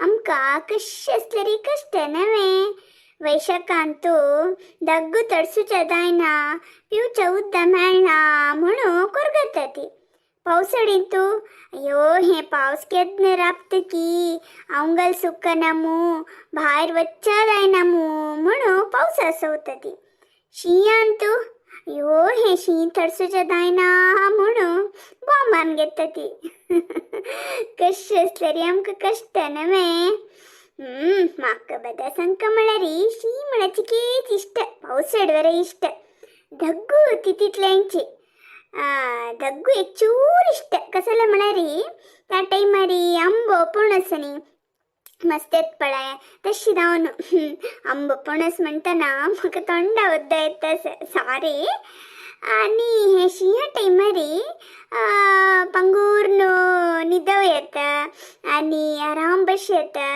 आमकां कशें आसल्यारी कश्ट नवें. वैशाखांतू दग्गु तडसूच्या जायना, पिवच्या उद्दा मेळना म्हणून कोरगता ती. पावसाळींतू अय्यो हे पावस केन्ना राबता की आंगल सुकना मू, भायर वच्चा जायना मू म्हणून पावसा सवता ती. शिंयांतू अय्यो हे शीं तडसूच्या जायना म्हणून बोंबान घेता ती. कशें आसल्यारी आमकां कश्ट नवें. म्हाका बदा सांगका म्हळ्यार शीं म्हळ्यार चिकेच इश्ट, पावसाळ बरें इश्ट. दग्गू ती तितल्यांची दग्गू एक चूर इश्ट. कसले म्हळ्यार त्या टायमारी आंबो पणस न्ही मस्त येत पळय, तशी जावन आंबो पणस म्हणटना म्हाका तोंडा उद्दा येता, सॉरी. आनी हे शिंया टायमारी पंगूर न्हिदव येता आनी आराम बश येता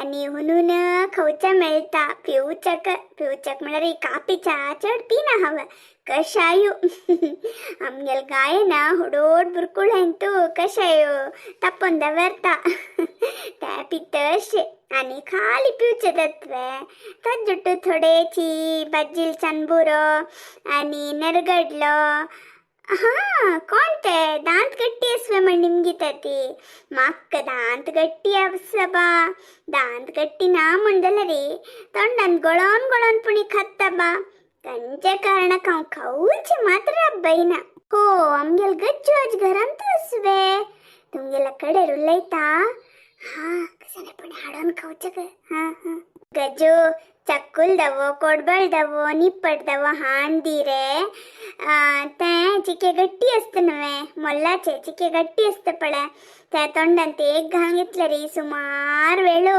आनी हुनून खावच्या मेळटा, पिवच्याक. पिवच्याक म्हळ्यार कापी च्या चड पिना हांव, कशायू. आमगेल गायना हुडोड बुरकुळ्यांतू कशायो तप्पोन दवरता, ते पिता अशें. आनी खाली पिवचें तत्वे ताज्जुट्टू थोडेची बाज्जील चनबुरो आनी नेरगडलो. हा कोण ते दांत गट्टी आसवे म्हण निमगिता ती. म्हाका दांत गट्टी आसा बा. दांत गट्टी ना म्हण जाल्यार तोंडान गळोन गळोन पुणी खाता बा. खंयच्या कारणाक हांव खावचे मात्र राबयना. हो, आमगेल गज्जो आज घरांत आसवे. तुमगेल्या कडेर उलयता. हा, कसं पण हाडून खावचें. हा हा, गज्जो चक्कुल दवो, कोडबळ दवो, निप्पट दवो हाण दी रे. तें चिके गट्टी आसता न्हवे, मोल्लाचे चिके गट्टी आसता पळय, त्या तोंडान ते एक घालून घेतले रे सुमार वेळो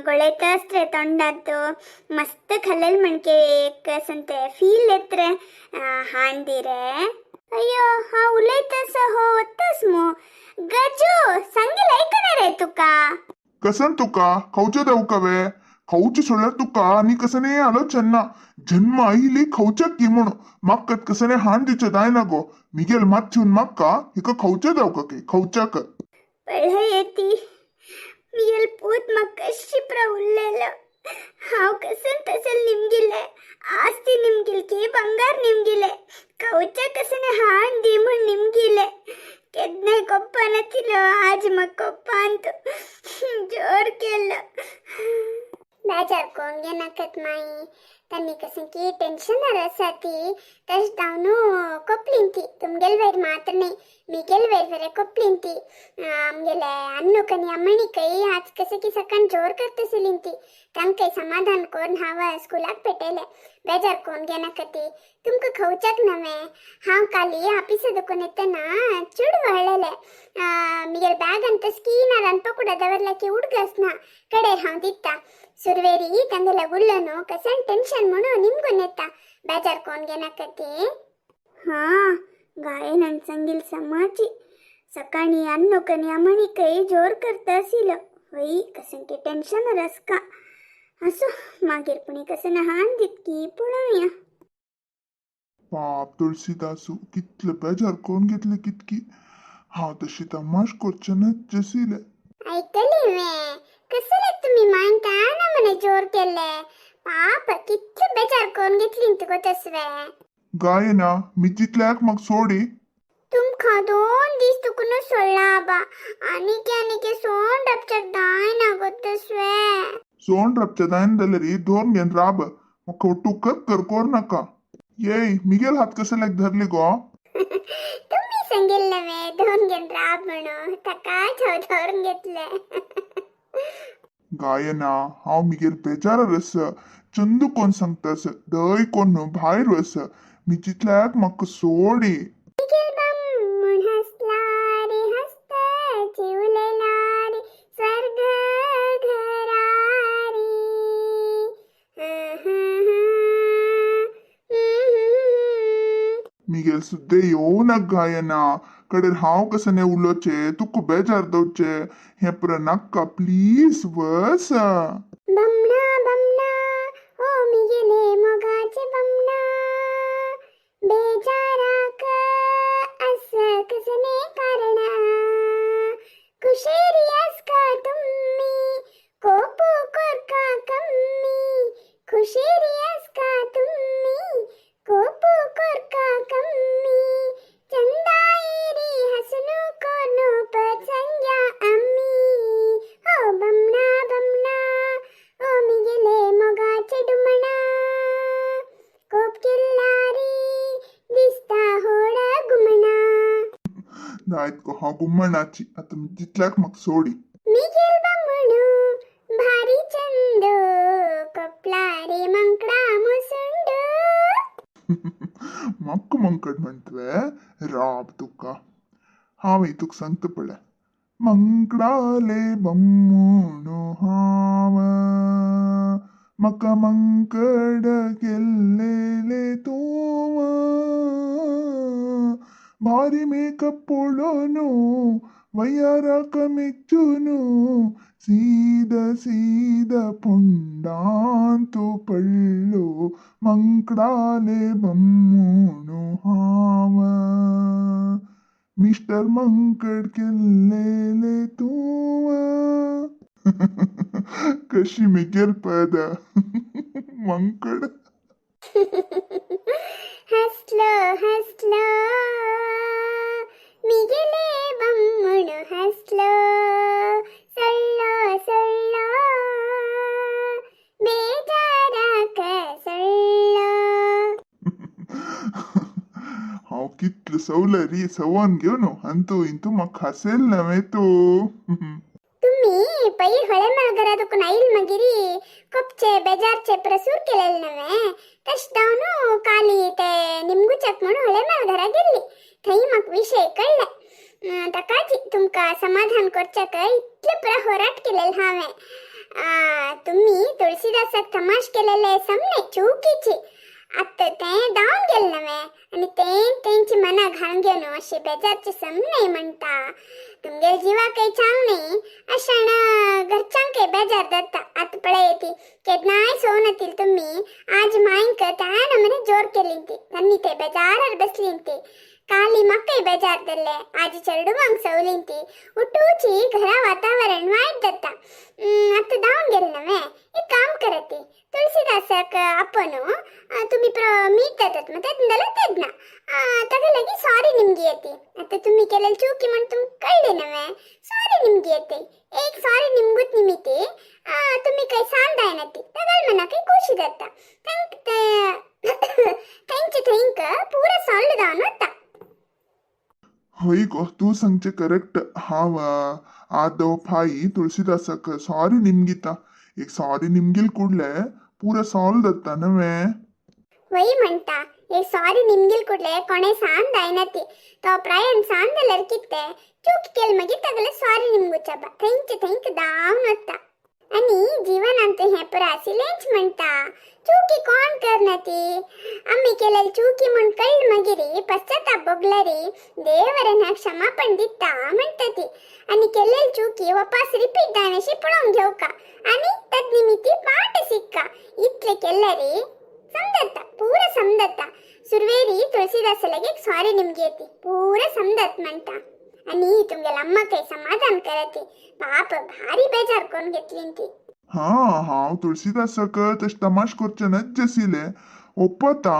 गोळयता आसता रे तोंडांत. मस्त खाल्लेल म्हणके एक असं ते फील येत रे. हाण दी रे. अय्यो, हा उलयतास हो वत्तास मू. गजू, सांगेल ऐकना रे तुका? कसन तुका खावचे देव वे? खावचे सोडल्यार तुका आनी कसने आलोचन ना. जन्म आयली खावच्याक की म्हणून म्हाका कसने हाण दिवचें जायना गो. मिगेल मातशें म्हाका हिका खावचे देव की खावच्याक. पळय येती, मिगेल पूत म्हाका कशी प्रा उरलेलो. हांव कसन तसल निमगिले, आस्ती निमगिल की ಬಂಗಾರ ನಿಮ್ಗಿಲೆ, ಕೌಚ ಕಸನೆ ಹಾನ್ ದಿ म्हण निमगिले. केदनाय कोप्पा नथिलो, आज म्हाका कोप्पा अंतू जोर केलो. बेजार कोण घेनाकात माई. तांणी कसं की टेन्शन आसा ती, तश जावन कोपलीन ती. तुमगेल वयर मात्र न्ही, मिगेल वयर वरे कोपलीन ती. आमगेले अन्नूक आनी अम्मणीकय आज कसं की सकाळ जोर करतसिलीन ती. तांकां समाधान करून हांव स्कुलाक पेटयलें. बेजार कोण घेनाका ती. तुमकां खावच्याक नवें हांव काली आपिसा दुकोन येतना चेडू हाडलेले. मिगेल बॅग ಅಂತ स्कीनार रांदपा दवरला की उडगास ना, कडेर हांव दिता. सुरवेरी तांगेल्या उल्लನು कसन टेन्शन म्हणून निमगून येता. बेजार कोण घेनाका ती. हा, गायनान सांगील समाची. सकाळी अन्नूक आनी अमणीकय जोर करता आशिल्लो. हय, कसं की टेन्शन आसका. असो, मागीर पुणी कसं हाण दितकी पळोवया. पाप तुळसीदासू, कितले बेजार कोण घेतले कितकी. हांव तशी तमाश करचें जसिले. ऐकली वे? कसले तुम्ही मांडता ना म्हणे जोर केले. पाप, कितले बेजार करून घेतली तुका तसवे. गायना, मी जितल्याक म्हाका सोडी. तुमकां 2 दीस तुकून सोडला आबा. आनीक आनीक सोंड रपच्याक जायना गो तसवे. सोंड रपच्या जायना जाल्यार दोन घेवन राब. म्हाका टुकत कर कोर नाका. येय, मिगेल हात कसल्याक धरली गो? तुम्ही सांगितलं वे धरून घेऊन राब म्हणून, ताकाच हांव धरून घेतले. गायना, हांव मिगेल बेजारार आसा. चंदू कोण सांगतास, दय कोण भायर वस. मी जितल्याक म्हाका सोडी. मिगेल बामण हसला रे, हसत उलयला रे, स्वर्ग घरारी. मिगेल सुद्दां येवनाक गायना. कडेर हांव कसं उलोवचें, तुका बेजार दवचे हें पुरो नाका. प्लीज वस. बमणा बमणा, ओ मिगेले मोगाचे बमणा, बेजाराक अस कसने कारणा? कुशेरी आसका तुम्ही? दायत गो हांव गुम्मणाची आतां तितल्याक म्हाका सोडी. मिगेल बामणू भारी चंद, कपलारे मंकडा मुसुंड. म्हाका मंकड म्हणटवे? राब तुका, हांव तुका सांगता पळय. मंकडाले बम्मुणू हांव, म्हाका मंकड केल्लेले तूं, भारी मेकअप पळोवनु वయ్याराक मेच्चुनु, सीद सीद पुंडांतु पडलो, मंकडाले बम्मुणू हांव, मिस्टर मंकड केल्लेले तूं. कशी मिगेल पद मंकड. हसलो हसलो मिगेले बम्मुणू हसलो, सळ्ळो सळ्ळो बेजाराक सळ्ळो. हांव कितलो सवलं री सवन घेवन अंतू इंतू म्हाका खासेल नव्हे तूं. तुम्ही पै ಹೊಳೆ ಮಲ್ಗರ दुकान आईल मगिरी कोपचे बेजारचे प्रसूर केलेले नव्हे, तश दावनु काली ते निमगुचक म्हणून ಹೊಳೆ मलघरा गेल्ली. थंय म्हाका विशय कळ्ळे. ताकाची तुमकां समाधान करच्याक इतले पुरा होराट केलेले हांवें. तुम्ही तुळसीदासाक तमाश केलेले समने चुकीची. आतां तें दावन गेलें नव्हे आनी तें तेंची मनां घालून घेवन अशें बेजारचें समने म्हणटा. तुमगेले जिवाकय चांग न्ही अशान घरच्यांकय बेजार जाता. आतां पळय ती केन्नाय सोवनातील तुमी आज मांयक त्या नमने जोर केली ती आनी ते बेजारार बसली ती. काली म्हाकाय बेजार जाल्ले, आज चेडवांक सवली ती. उठूची घरा वातावरण वायट जाता. आतां धांवन गेले नव्हे, एक काम करात, ती तुळसीदासाक आपोवन तुमी मीट जातात मग तेन्ना तेन्ना ताका लागीं सॉरी निमगी येते. आतां तुमी केलेले चुकी म्हण तुमकां कळ्ळें नव्हे, सॉरी निमगी येते. एक सॉरी निमगूत निमिती तुमी काही सांग जायना ती तागेले मनाकय खोशी जाता. थंयचे थंयक पुरा सॉल्व जावन वता. हय गो, तूं सांगचें करेक्ट. हांव आदो फाई तुळसीदासाक सॉरी निमगिता. एक सॉरी निमगिल ಕೂಡ್ಲೆ ಪೂರ ಸಾಲ್ವ್ जाता नव्हे. वय म्हणटा, एक सॉरी निमगिल कुडले कोणे सांग जायना ती. तो प्रायन सांग जाल्यार कितें चूक केली मागीर तागेले सॉरी निमगुच्या बा थंयचे थंयक धांवन वता. आनी जिवनांत हें पुरा आशिल्लेंच म्हणटा, चुकी कोण करना ती. आमी केलेली चुकी म्हण कळ्ळ मागीर पश्चाताप भोगल्यारी देवरेन ह्या क्षमापण दिता म्हणटा ती. आनी केलेली चुकी वापस रिपीट जायनाशी पळोवन घेवका आनी तद निमित्ती पाठ शिक्का. इतले केल्यारी समजता, पूरा समजता. सुरवेरी तुळसीदास एक सॉरी निमगी येते, पूरा समजत म्हणटा. आनी तुमगेल्या अम्माकय समाधान करती, पाप भारी बेजार करून घेतली ती. हा, हांव तुळसीदासाक तशें तमाश करचें नज्ज आशिल्लें ओप्पता.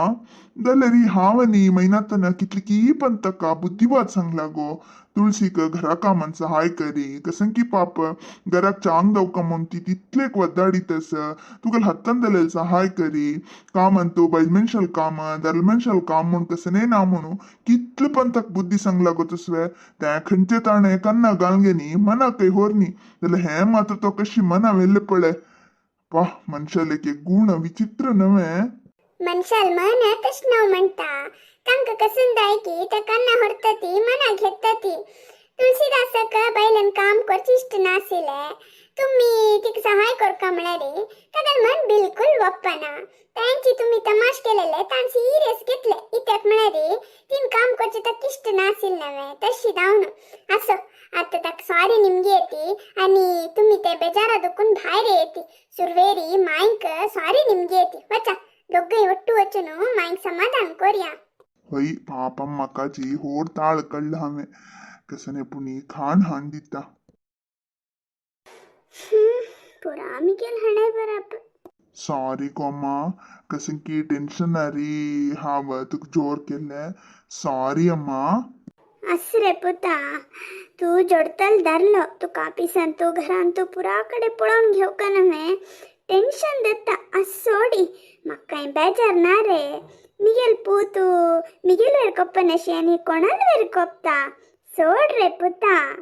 जाल्यार हांव आनी मैनातना कितली की पण ताका बुद्धिवाद सांगला गो. तुळसीक घरा कामान सहाय करी कसं की पाप घराक चांग दवका म्हूण ती तितलेक वद्दाडीत आसा. तुगेले हातान जाल्यार सहाय करी कामान, तूं बायल मनशाल काम दादले मनशाल काम म्हूण कसं ना म्हणून कितले पण ताका बुद्धी सांगला गो. तसवे तें खंयचे ताणें कन्ना घालून घेनी मनाकय होरनी. जाल्यार हें मात्र तो कशी मना व्हेल्लें पळय. पा मनशाले एक गुण विचित्र नव्हे. मनशाल मन तशें न्हू म्हणटा. तांकां कसून जाय की ते कन्ना व्हरता ती मना घेता ती. तुळसीदासाक बायलेन काम करचें इश्ट नाशिल्लें. तुमी तिका सहाय करका म्हळ्यार तागेलें मन बिलकुल वप्पना. तांची तुमी तमाश केलेले ताण सिरियस घेतले, कित्याक म्हळ्यार तीन काम करचें ताका इश्ट नाशिल्लें नव्हे. तशी जावन आसो, आतां ताका सॉरी निमगी येती आनी तुमी ते बेजारा दुखून भायर येती. सुरवेरी मांयक सॉरी निमगी येती. वचा दोग्गय ಒಟ್ಟು वचून मांयक समाधान करया. हय, पापा म्हाकाची होड ताळ काडला हांवें. कसने पुणी खाण हाण दिता. पुरा मिगेल हणे बराबर. सॉरी कोमा, कसं की टेन्शन री हांव तुका जोर केल्लें. सॉरी अम्मा. आस रे पुता, तूं जोडतल धरलो. तुका ऑफिसान तूं घरान तूं पुरा कडेन पळोवन घेवका नव्हे, टेन्शन जाता. आस सोडी, म्हाका कांय बेजार ना रे. मिगेल पूत मिगेल वेर कोप्पनाशी आनी कोणाल वेर कोपता. सोड रे पुता.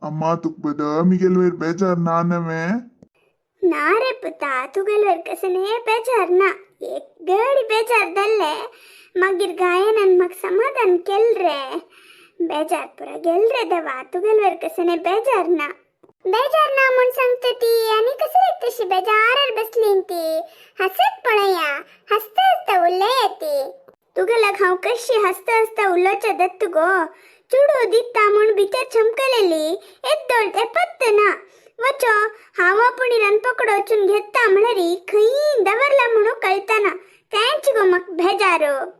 अम्मा तुक बद मिगेल वेर बेजार नानवे. ना रे पुता, तुगेलवर कसने बेजार ना. एक गडी बेजार दल्ले मागीर गायनान म्हाका समाधान केल रे. बेजार पुरा गेल रे देवा, तुगेलवर कसने बेजार ना. बेजार ना म्हूण सांगता ती आनी कसली तशी बेजारार बसली ती. हसत पळया, हसता हसता उलया ती. तुगेल्याक हांव कशी हसता हसता उलोवच्या दत्त गो. चुडो दिता म्हूण भितर चमकलेली येद्दोळ ते पत्त ना. वचो हांव आपूण रानपकडो वचून घेता म्हळ्यार खंय दवरला म्हणून कळतना. तेंच गो म्हाका बेजारो.